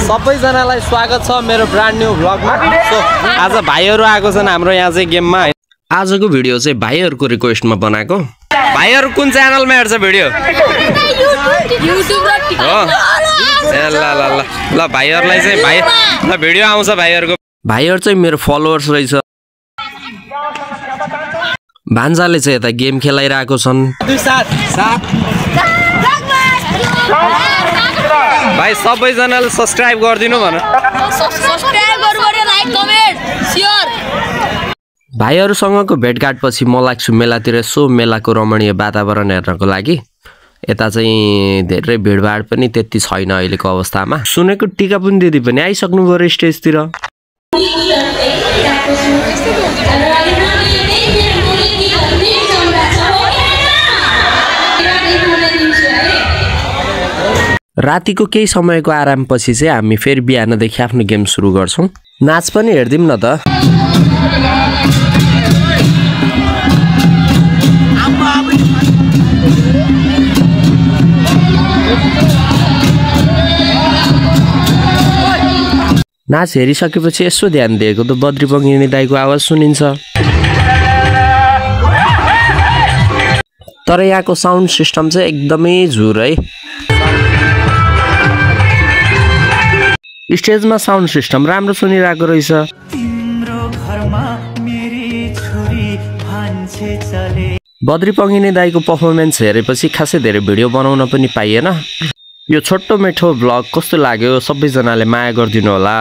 सबैजनालाई स्वागत छ मेरो ब्रान्ड न्यू भ्लगमा। सो आज भाइहरु आएको छन् हाम्रो यहाँ चाहिँ गेममा। आजको भिडियो चाहिँ भाइहरुको रिक्वेस्टमा बनाएको। भाइहरु कुन च्यानलमा हेर्छ भिडियो? युट्युब र टिकटक। ल भाइहरुलाई चाहिँ भाइ ल भिडियो आउँछ भाइहरुको। भाइहरु चाहिँ मेरो फलोअर्स रहेछ। भान्जाले चाहिँ यता गेम खेलाइरहेको छन्। भाइ सबैजनाले सब्स्क्राइब गरिदिनु भन। सब्स्क्राइब गर्नु, लाइक कमेन्ट शेयर। भाइहरुसँगको भेटघाट पछि म लाग्छु मेलातिर। सो मेलाको रमणीय वातावरण हेर्नको लागि। यता चाहिँ धेरै भिडभाड पनि त्यति छैन अहिलेको अवस्थामा। सुनेको टिका पनि दिदी पनि आइसक्नु भयो स्टेजतिर। रातिको केही समयको आरामपछि चाहिँ हामी फेरि बिहानदेखि आफ्नो गेम सुरु गर्छौं। नाच पनि हेर्दिम न त। नाच हेरिसकेपछि यसो ध्यान दिएको त बद्री पङ्गिनी दाइको आवाज सुनिन्छ। तर यहाँको साउन्ड सिस्टम चाहिँ एकदमै झुर है। स्टेजमा साउन्ड सिस्टम राम्रो सुनिरहेको रहेछ। बद्री पङ्गिनी दाइको पर्फर्मेन्स हेरेपछि खासै धेरै भिडियो बनाउन पनि पाइएन। यो छोटो मिठो भ्लग कस्तो लाग्यो सबैजनाले माया गरिदिनु होला।